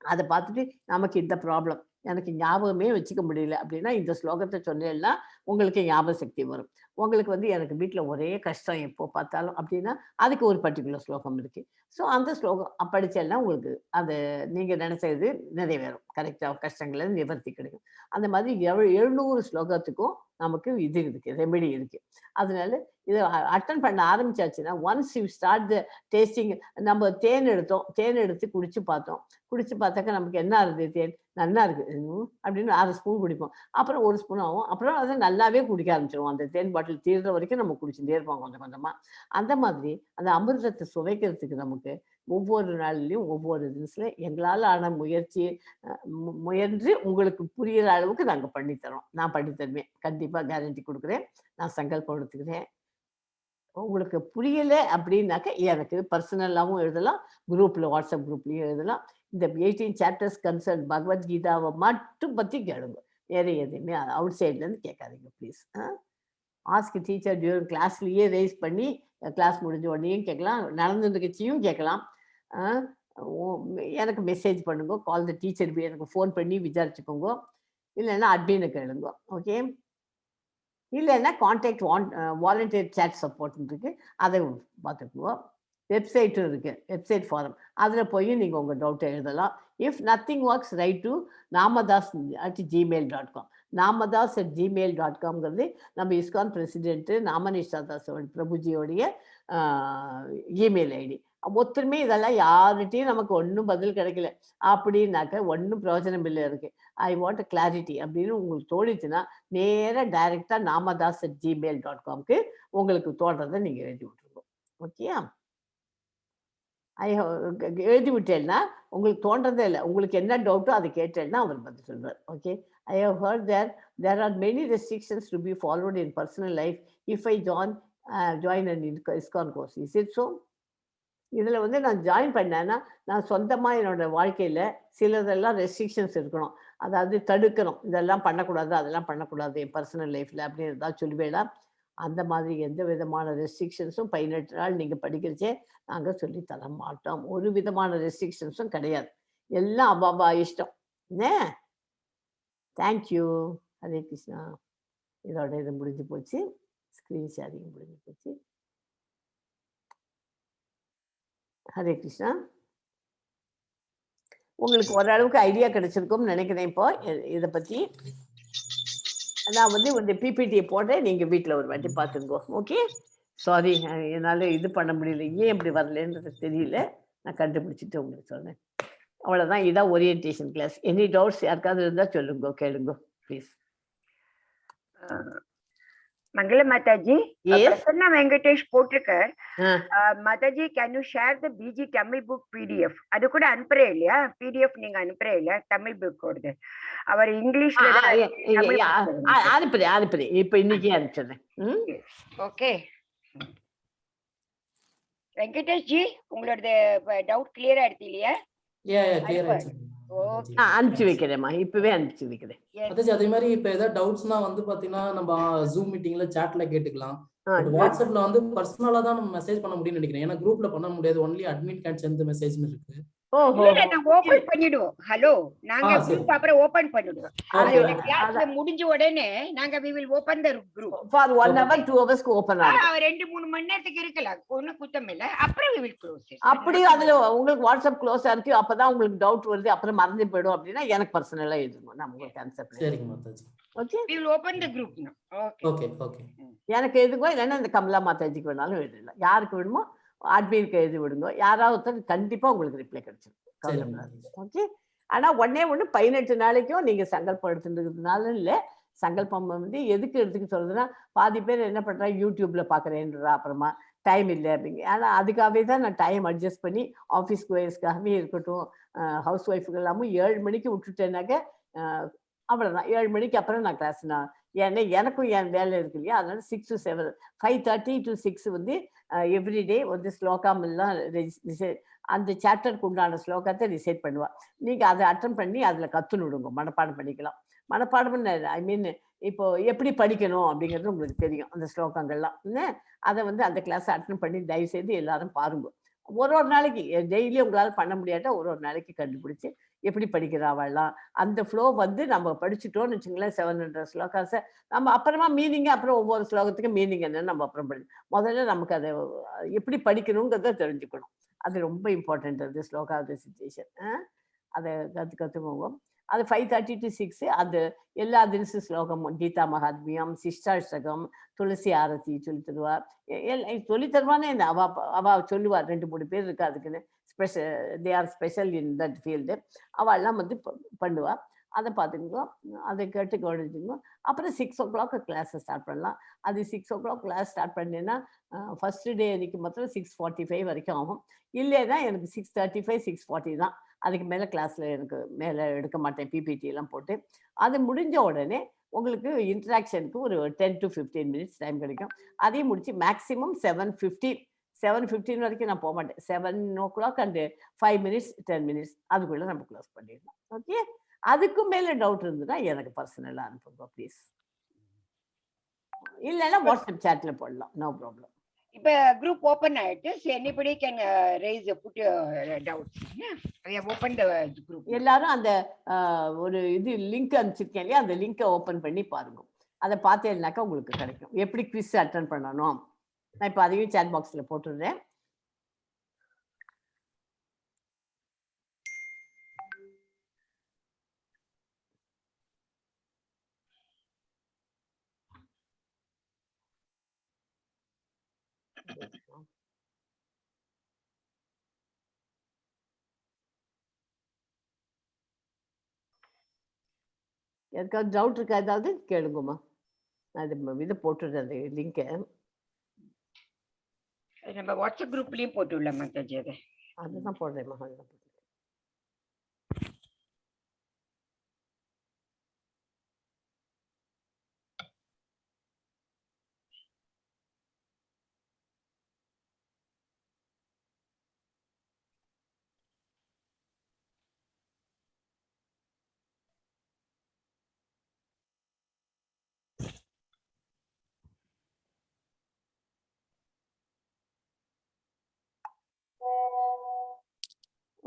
அதை பார்த்துட்டு நமக்கு இந்த ப்ராப்ளம் எனக்கு ஞாபகமே வச்சுக்க முடியல அப்படின்னா இந்த ஸ்லோகத்தை சொன்னேன்னா உங்களுக்கு ஞாபக சக்தி வரும். உங்களுக்கு வந்து எனக்கு வீட்டில் ஒரே கஷ்டம் எப்போ பார்த்தாலும் அப்படின்னா அதுக்கு ஒரு பர்டிகுலர் ஸ்லோகம் இருக்குது. ஸோ அந்த ஸ்லோகம் படித்தேன்னா உங்களுக்கு அது நீங்கள் நினச்சது நிறைவேறும், கரெக்டாக கஷ்டங்களை நிவர்த்தி கிடைக்கும். அந்த மாதிரி 700 ஸ்லோகத்துக்கும் நமக்கு இது இருக்குது, ரெமெடி இருக்குது. அதனால இதை அட்டன் பண்ண ஆரம்பிச்சாச்சுன்னா once you start the tasting, நம்ம தேன் எடுத்தோம், தேன் எடுத்து குடிச்சு பார்த்தோம், குடிச்சு பார்த்தாக்கா நமக்கு என்ன ஆகுது, தேன் நல்லா இருக்குது அப்படின்னு 1/2 ஸ்பூன் குடிப்போம், அப்புறம் 1 ஸ்பூன் ஆகும், அப்புறம் அதை நல்லாவே குடிக்க ஆரம்பிச்சிருவோம். அந்த தேன் பாட்டில் தீர்ற வரைக்கும் நம்ம குடிச்சுட்டே இருப்போம் கொஞ்சம் கொஞ்சமாக. அந்த மாதிரி அந்த அமிர்தத்தை சுவைக்கிறதுக்கு நமக்கு ஒவ்வொரு நாள்லையும் ஒவ்வொரு தினசில் எங்களால் ஆன முயற்சி முயன்று உங்களுக்கு புரிகிற அளவுக்கு நாங்கள் பண்ணித்தரோம். நான் பண்ணித்தருவேன், கண்டிப்பாக கேரண்டி கொடுக்குறேன், நான் சங்கல்பம் எடுத்துக்கிறேன். உங்களுக்கு புரியலை அப்படின்னாக்க எனக்கு பர்சனலாகவும் எழுதலாம், குரூப்பில் வாட்ஸ்அப் குரூப்லேயும் எழுதலாம். இந்த 18 சாப்டர்ஸ் கன்சர்ன் பகவத்கீதாவை மட்டும் பற்றி கேளுங்க, வேறு எதுவுமே அவுட் சைட்லேருந்து கேட்காதீங்க ப்ளீஸ். ஆஸ்க் டீச்சர் டியூரிங் கிளாஸ்லேயே ரேஸ் பண்ணி கிளாஸ் முடிஞ்ச உடனேயும் கேட்கலாம், நடந்துருக்கச்சியும் கேட்கலாம். எனக்கு மெசேஜ் பண்ணுங்க, கால் the teacher, எனக்கு ஃபோன் பண்ணி விசாரிச்சுக்கோங்க, இல்லைன்னா அட்மினை கேளுங்க. ஓகே, இல்லைன்னா கான்டாக்ட் வாலண்டியர் சேட் சப்போர்ட்னு இருக்குது, அதை பார்த்துக்குவோம். வெப்சைட்டும் இருக்குது, வெப்சைட் ஃபாரம், அதில் போய் நீங்கள் உங்கள் டவுட்டை எழுதலாம். If nothing works, write to namadas@gmail.com. namadas@gmail.comங்கிறது நம்ம இஸ்கான் பிரசிடென்ட்டு நாமனிஷ்டா தாஸ் பிரபுஜியோடைய இமெயில் ஐடி. ஒருத்தருமே இதெல்லாம் யார்கிட்டையும் நமக்கு ஒன்றும் பதில் கிடைக்கல அப்படின்னாக்க ஒன்றும் பிரயோஜனம் இல்லை இருக்குது. I want clarity அப்படின்னு உங்களுக்கு தோணிச்சுன்னா நேராக டைரெக்டாக namadas@gmail.comக்கு உங்களுக்கு தோன்றதை நீங்கள் எழுதி விட்ருங்க. ஓகேயா? ஐ எழுதி விட்டேன்னா உங்களுக்கு தோன்றதே இல்லை, உங்களுக்கு என்ன டவுட்டோ அதை கேட்டேன்னா அவர் பதில் சொல்வார். Okay, I have heard there are many restrictions to be followed in personal life if I join an ISKCON course. Is it so? இதில் வந்து நான் ஜாயின் பண்ணேன்னா நான் சொந்தமாக என்னோடய வாழ்க்கையில் சிலதெல்லாம் ரெஸ்ட்ரிக்ஷன்ஸ் இருக்கணும், அதாவது தடுக்கணும், இதெல்லாம் பண்ணக்கூடாது அதெல்லாம் பண்ணக்கூடாது என் பர்சனல் லைஃப்பில் அப்படின்னு ஏதாவது சொல்லுவேடா. அந்த மாதிரி எந்த விதமான ரெஸ்ட்ரிக்ஷன்ஸும் 18 நாள் நீங்கள் படிக்கிறச்சே நாங்கள் சொல்லி தர மாட்டோம். ஒரு விதமான ரெஸ்ட்ரிக்ஷன்ஸும் கிடையாது, எல்லாம் அவ்வாவா இஷ்டம். என்ன, thank you. Hare Krishna. இதோட இது முடிஞ்சு போச்சு, ஸ்க்ரீன் ஷேரிங் முடிஞ்சு போச்சு. ஹரே கிருஷ்ணா. உங்களுக்கு ஓரளவுக்கு ஐடியா கிடைச்சிருக்கும்னு நினைக்கிறேன். இப்போ இதை பற்றி நான் வந்து இந்த பிபிடியை போட்டேன், நீங்கள் வீட்டில் ஒரு வாட்டி பார்த்துக்கோ. ஓகே, சாரி என்னால் இது பண்ண முடியல, ஏன் இப்படி வரலன்றது தெரியல, நான் கண்டுபிடிச்சிட்டு உங்களுக்கு சொல்கிறேன். அவ்வளோதான், இதான் ஓரியன்டேஷன் கிளாஸ். எனி டவுட்ஸ் யாருக்காவது இருந்தால் சொல்லுங்க, கேளுங்க please. Mangala Mataji, Yes. Prasanna Venkatesh போட்டிருக்கார். Mataji, can you share the BG Tamil book PDF? அது கூட அனுப்புறேன் இல்லையா? பிடிஎஃப் நீங்க அனுப்புறேன் இல்லையா? தமிழ் புக் ஓடுது. அவர் இங்கிலீஷ்ல தான் தமிழ் book வருது. அனுப்புறேன் அனுப்புறேன், இப்போ இன்னைக்கே அனுப்பிச்சிடுறேன். ஓகே வெங்கடேஷ் ஜி, உங்களோட டவுட் கிளியர் ஆயிடுச்சு இல்லையா? யா யா கிளியர் அனுப்பு. ஆயிடுச்சு. Okay. அனுப்பிச்சு வைக்கிறேம்மா, இப்பவே அனுப்பிச்சு வைக்கிறேன். அதாச்சு அதே மாதிரி இப்ப ஏதாவது டவுட்ஸ்னா வந்து பாத்தீங்கன்னா நம்ம ஜூம் மீட்டிங்ல சாட்ல கேட்டுக்கலாம். பட் வாட்ஸ்அப்ல வந்து பர்சனலா தான் நம்ம மெசேஜ் பண்ண முடியும்னு நினைக்கிறேன். ஏன்னா குரூப்ல பண்ண முடியாது, ஒன்லி அட்மின் can send மெசேஜ்னு இருக்கு. ஓஹோ. இல்ல, நாங்க ஓபன் பண்ணிடுவோம். ஹலோ, நாங்க ஆ, சரி. குரூப் அப்புறம் ஓபன் பண்ணிடுவோம். அது ஓகே. கிளாஸ் முடிஞ்ச உடனே நாங்க we will open the group. For one hour, 2 ஹவர்ஸ்க்கு ஓப்பன் ஆகும். 2-3 மணி நேரத்துக்கு இருக்கலாம், ஒண்ணும் குத்தம் இல்ல. அப்புறம் we will close it. அப்படி அதுல உங்களுக்கு வாட்ஸ்அப் க்ளோஸ் ஆயிருக்கு, அப்பதான் உங்களுக்கு டவுட் வருது, அப்புறம் மறந்து போயிடும் அப்படின்னா எனக்கு பர்சனலா எழுதுங்க, நான் உங்களுக்கு ஆன்சர் பண்ணுறேன். சரிங்க Mataji. Okay. We will open the group now. Okay. Okay okay. எனக்கு எழுதுங்கோ, இல்லைன்னா இந்த கமலா மாதாஜிக்கு வேணாலும் எழுதலாம். யாருக்கு வேணுமோ அட்மினுக்கு எழுதி விடுங்க. யாராவது ஒருத்தர் கண்டிப்பா உங்களுக்கு ரிப்ளை கிடைச்சிடும். சரிங்க கவலைப்படாது. மாதாஜி. ஓகே. ஆனா ஒன்னே ஒண்ணு, 18 நாளைக்கும் நீங்க சங்கல்பம் எடுத்துட்டதுனால இல்ல, சங்கல்பம் வந்து எதுக்கு எடுத்துக்க சொல்றதுன்னா, பாதி பேர் என்ன பண்றா, யூடியூப்ல பாக்குறேன்றா, அப்புறமா டைம் இல்லை அப்படிங்க. ஆனா அதுக்காகவே தான் நான் டைம் அட்ஜஸ்ட் பண்ணி ஆஃபீஸ் கோயர்ஸ்க்காகவே இருக்கட்டும், ஹவுஸ் ஒய்ஃபுக்கு எல்லாமும் 7 மணிக்கு விட்டுட்டேனாக்க அவ்வளவுதான். 7 மணிக்கு அப்புறம் நான் கிளாஸ், நான் ஏன்னா எனக்கும் என் வேலை இருக்கு இல்லையா, அதனால 6 to 7, 5:30 to 6 வந்து எவ்ரிடே வந்து ஸ்லோகாம் எல்லாம் அந்த சாப்டருக்கு உண்டான ஸ்லோகத்தை ரிசைட் பண்ணுவா. நீங்க அதை அட்டன் பண்ணி அதுல கத்துன்னு விடுங்க, மனப்பாடம் பண்ணிக்கலாம். மனப்பாடம், ஐ மீன் இப்போ எப்படி படிக்கணும் அப்படிங்கிறது உங்களுக்கு தெரியும் அந்த ஸ்லோகங்கள்லாம். என்ன அதை வந்து அந்த கிளாஸ் அட்டன் பண்ணி தயவு செய்து எல்லாரும் பாருங்க. ஒரு ஒரு நாளைக்கு, டெய்லி உங்களால் பண்ண முடியாட்டா ஒரு ஒரு நாளைக்கு கண்டுபிடிச்சு எப்படி படிக்கிறாவெல்லாம் அந்த ஃப்ளோ வந்து நம்ம படிச்சுட்டோம்னு வச்சுங்களேன், 700 ஸ்லோகாஸை நம்ம அப்புறமா மீனிங், அப்புறம் ஒவ்வொரு ஸ்லோகத்துக்கும் மீனிங் என்னன்னு நம்ம அப்புறம் படி, முதல்ல நமக்கு அதை எப்படி படிக்கணுங்கிறத தெரிஞ்சுக்கணும். அது ரொம்ப இம்பார்ட்டன்ட், அது ஸ்லோகா ரெசிடேஷன். அதை கற்றுக்கோங்க. அது 5:30 to 6, அது எல்லா தினசு ஸ்லோகமும், கீதா மகாத்மியம், சிஷ்டாஷ்டகம், துளசி ஆரத்தி சொல்லி தருவா. சொல்லி தருவானே என்ன, அவ அவ சொல்லுவா. 2-3 பேர் இருக்கா அதுக்குன்னு special, they are special in that field. அவெல்லாம் வந்து பண்ணுவா. அதை பார்த்துக்கோ, அதை கேட்டு கவனிச்சுக்கோ. அப்புறம் 6 o'clock கிளாஸை ஸ்டார்ட் பண்ணலாம். அது 6 o'clock class start பண்ணேன்னா ஃபஸ்ட்டு டே அன்றைக்கி மொத்தம் 6:45 வரைக்கும் ஆகும். இல்லைன்னா எனக்கு 6:35, 6:40 தான். அதுக்கு மேலே கிளாஸில் எனக்கு மேலே எடுக்க மாட்டேன், பிபிடி எல்லாம் போட்டு. அது முடிஞ்ச உடனே உங்களுக்கு இன்ட்ராக்ஷனுக்கு ஒரு 10 to 15 minutes time கிடைக்கும். அதையும் முடிச்சு மேக்ஸிமம் 7:15 வரைக்கும் நான் போக மாட்டேன். 7 o'clock and 5 minutes, 10 minutes அதுக்குள்ளே நம்ம க்ளோஸ் பண்ணிடலாம். ஓகே. அதுக்கும் மேலே டவுட் இருந்ததுன்னா எனக்கு பர்சனலாக அனுப்புங்க ப்ளீஸ். இல்லைன்னா வாட்ஸ்அப் சாட்டில் போடலாம், நோ ப்ராப்ளம். இப்ப குரூப் ஓபன் ஆயிட்டு, so anybody can raise, put doubts. We have opened the group. எல்லாரும் அந்த ஒரு இது லிங்க் அனுப்பிச்சிருக்கேன் இல்லையா, அந்த லிங்கை ஓப்பன் பண்ணி பாருங்க. அதை பார்த்தேன்னாக்கா உங்களுக்கு கிடைக்கும் எப்படி குவிஸ் அட்டன் பண்ணணும். நான் இப்போ அதையும் சேட் பாக்ஸில் போட்டுடுறேன். யாருக்காவது டவுட் இருக்கா? ஏதாவது கேளுங்கம்மா. நான் இது இதை போட்டுடுறேன் அந்த லிங்கை. நம்ம வாட்ஸ்அப் குரூப்லயும் போட்டுடலாம் மாதாஜி அதை. அதுதான் போடுறேம்மா, அதுதான் போடுறேன்.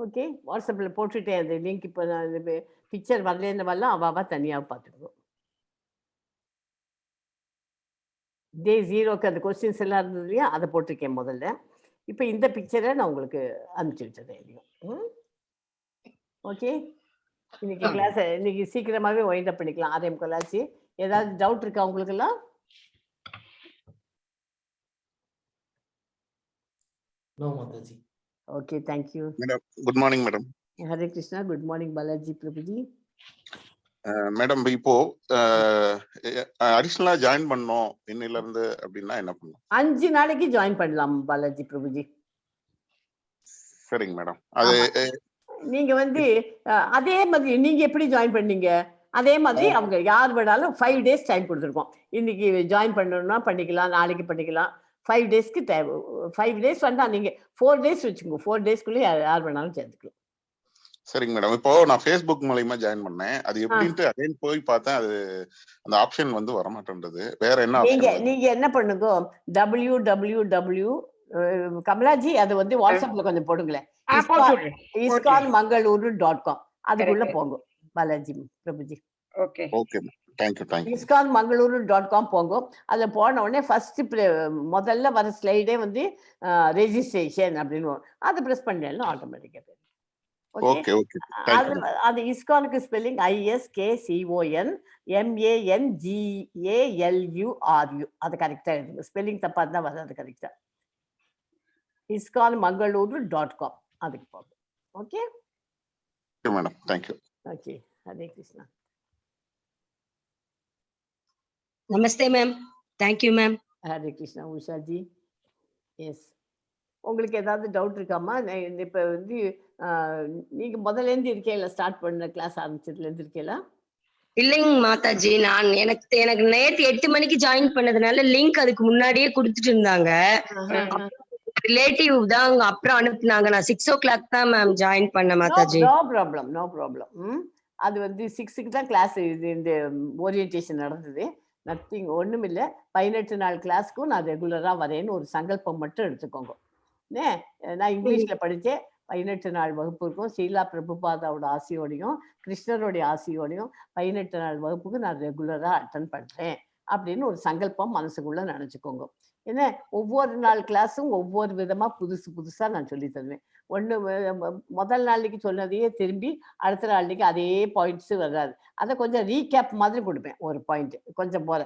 ஓகே, வாட்ஸ்அப்பில் போட்டுட்டேன் அந்த லிங்க். இப்போ நான் இது பிக்சர் வரலன்னு வரலாம், அவாவா தனியாக பார்த்துக்குவோம். டே 0க்கு அந்த கொஸ்டின்ஸ் எல்லாம் இருந்தது இல்லையா, அதை போட்டிருக்கேன் முதல்ல. இப்போ இந்த பிக்சரை நான் உங்களுக்கு அனுப்பிச்சி வச்சதேன் இல்லையோ. ஓகே, இன்னைக்கு கிளாஸ் இன்னைக்கு சீக்கிரமாகவே ஒயிண்ட் அப் பண்ணிக்கலாம். 6:45 ஆச்சு. ஏதாவது டவுட் இருக்கா உங்களுக்கெல்லாம்? No Mataji. Okay, thank you. Madam, good morning madam. Hare Krishna, good morning Balaji Prabhuji. Madam, இப்போ அடிஷனலா ஜாயின் பண்ணோம் இன்னில இருந்து அப்படின்னா என்ன பண்ணணும்? 5 நாளைக்கு ஜாயின் பண்ணலாம் பாலாஜி பிரபுஜி. சரிங்க மேடம். அது நீங்க வந்து அதே மாதிரி நீங்க எப்படி ஜாயின் பண்ணீங்க அதே மாதிரி அவங்க யார் வேணாலும் 5 டேஸ் டைம் கொடுத்துருக்கோம். இன்னைக்கு ஜாயின் பண்ணணும்னா பண்ணிக்கலாம், நாளைக்கு பண்ணிக்கலாம். 5 டேஸ்க்கு டைம். 5 டேஸ் வேண்டாம், நீங்க 4 டேஸ் வச்சுக்கோங்க. 4 டேஸ்க்குள்ளே யார் வேணாலும் சேர்ந்துக்கலாம். சரிங்க மேடம். இப்போ நான் ஃபேஸ்புக் மூலியமா ஜாயின் பண்ணேன், அது எப்படின்ட்டு அகைன் போய் பார்த்தேன், அது அந்த ஆப்ஷன் வந்து வரமாட்டேன்றது. வேற என்ன நீங்க ஆப்ஷன்? நீங்க என்ன பண்ணுங்க, WWW Kamalaji அதை வந்து வாட்ஸ்அப்ல கொஞ்சம் போடுங்களேன். போட்டு விடுறேன். இஸ்கான் மங்களூரு டாட் காம் அதுக்குள்ள Correct. போங்க Balaji Prabhuji. Okay. Okay ma'am, thank you, thank you. ISKCON Mangaluru dot com போங்க. அதில் போன உடனே ஃபர்ஸ்ட் முதல்ல வர ஸ்லைடே வந்து ரெஜிஸ்ட்ரேஷன் அப்படின்னு வரும். அதை ப்ரெஸ் பண்ணேன்னா ஆட்டோமேட்டிக்காக. ஓகே. ஓகே ஓகே, அது thank you. அது இஸ்கானுக்கு ஸ்பெல்லிங் ஐஎஸ்கேசிஓஎன் எம்ஏஎன்ஜிஏஎல்யூஆர்யூ. அது கரெக்டாக எழுதுங்க. ஸ்பெல்லிங் தப்பாக இருந்தால் வராது. கரெக்டாக இஸ்கான் மங்களூரு டாட் காம் அதுக்கு போங்க. Okay. Madam, thank you. Okay, Hare Krishna. Namaste ma'am, thank you ma'am. Hare Krishna Ushaji. S, உங்களுக்கு ஏதாவது டவுட் இருக்காமா? நான் இப்போ வந்து நீங்க முதல்ல இருந்து இருக்கீங்களா? ஸ்டார்ட் பண்ண கிளாஸ் ஆரம்பிச்சதுல இருந்து இருக்கீங்களா? இல்லைங்க மாதாஜி, நான் எனக்கு எனக்கு நேத்து 8 மணிக்கு ஜாயின் பண்ணதுனால லிங்க் அதுக்கு முன்னாடியே கொடுத்துட்டு இருந்தாங்க. ரிலேட்டிவ் தான் அவங்க அப்புறம் அனுப்புனாங்க. நான் 6 ஓ கிளாக் தான் மேம் ஜாயின் பண்ண Mataji. No problem, no problem. அது வந்து 6க்கு தான் கிளாஸ் இது இந்த ஓரியன்டேஷன் நடந்தது. நத்திங், ஒன்றும் இல்லை. 18 நாள் கிளாஸ்க்கும் நான் ரெகுலராக வரேன்னு ஒரு சங்கல்பம் மட்டும் எடுத்துக்கோங்க. என்ன, நான் இங்கிலீஷில் படித்தேன். 18 நாள் வகுப்புக்கும் ஷீலா பிரபுபாதாவோட ஆசையோடையும் கிருஷ்ணருடைய ஆசையோடையும் 18 நாள் வகுப்புக்கு நான் ரெகுலராக அட்டன் பண்ணுறேன் அப்படின்னு ஒரு சங்கல்பம் மனசுக்குள்ளே நினச்சிக்கோங்க. என்ன, ஒவ்வொரு நாள் கிளாஸும் ஒவ்வொரு விதமாக புதுசு புதுசாக நான் சொல்லி தருவேன். ஒன்று முதல் நாளைக்கு சொன்னதையே திரும்பி அடுத்த நாளைக்கு அதே பாயிண்ட்ஸு வராது. அதை கொஞ்சம் ரீகேப் மாதிரி கொடுப்பேன், ஒரு பாயிண்ட் கொஞ்சம் போல.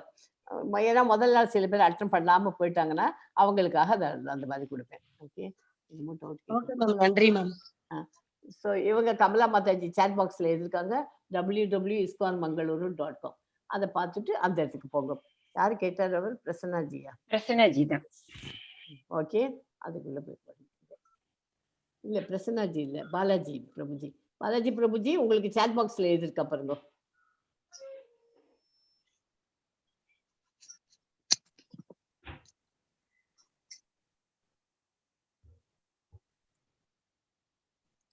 ஏன்னா முதல் நாள் சில பேர் அட்டன் பண்ணாமல் போயிட்டாங்கன்னா அவங்களுக்காக அதை அந்த மாதிரி கொடுப்பேன். ஓகே, ஓகே மேம், நன்றி மேம். ஸோ இவங்க கமலா மாதாஜி சேட் பாக்ஸில் எழுதியிருக்காங்க www.iskconmangaluru.com. அதை பார்த்துட்டு அந்த இடத்துக்கு போங்க. யார் கேட்டார்? அவர் பிரசன்னாஜியா? பிரசன்னாஜி தான். ஓகே, அதுக்குள்ள போய் பாருங்க. இல்ல பிரசன்னாஜி இல்ல, பாலாஜி பிரபுஜி. பாலாஜி பிரபுஜி உங்களுக்கு சேட் பாக்ஸ்ல எழுதியிருக்கா பாருங்க.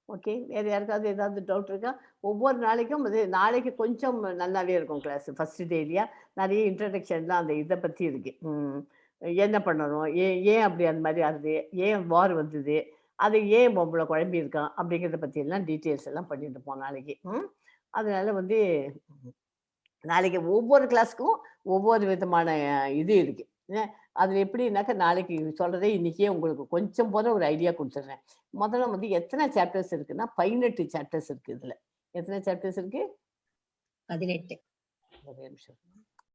ஓகே, வேற யாருக்காவது ஏதாவது டவுட் இருக்கா? ஒவ்வொரு நாளைக்கும் அது நாளைக்கு கொஞ்சம் நல்லாவே இருக்கும் கிளாஸ். ஃபர்ஸ்ட் டேலியா நிறைய இன்ட்ரடக்ஷன்லாம் அந்த இதை பற்றி இருக்கு. என்ன பண்ணணும், ஏன் ஏன் அப்படி அந்த மாதிரி ஆகுது, ஏன் வார் வந்தது, அது ஏன் பொம்பளை குழம்பி இருக்கான் அப்படிங்கிறத பற்றியெல்லாம் டீட்டெயில்ஸ் எல்லாம் பண்ணிட்டு இருப்போம் நாளைக்கு. அதனால வந்து நாளைக்கு ஒவ்வொரு கிளாஸ்க்கும் ஒவ்வொரு விதமான இது இருக்கு. அது எப்படின்னாக்கா நாளைக்கு சொல்றதே இன்னைக்கே உங்களுக்கு கொஞ்சம் போல ஒரு ஐடியா கொடுத்துட்றேன். முதல்ல வந்து எத்தனை சாப்டர்ஸ் இருக்குன்னா 18 சாப்டர்ஸ் இருக்கு. இதுல எத்தனை சாப்டர்ஸ் இருக்கு? 18. ஒரே நிமிஷம்.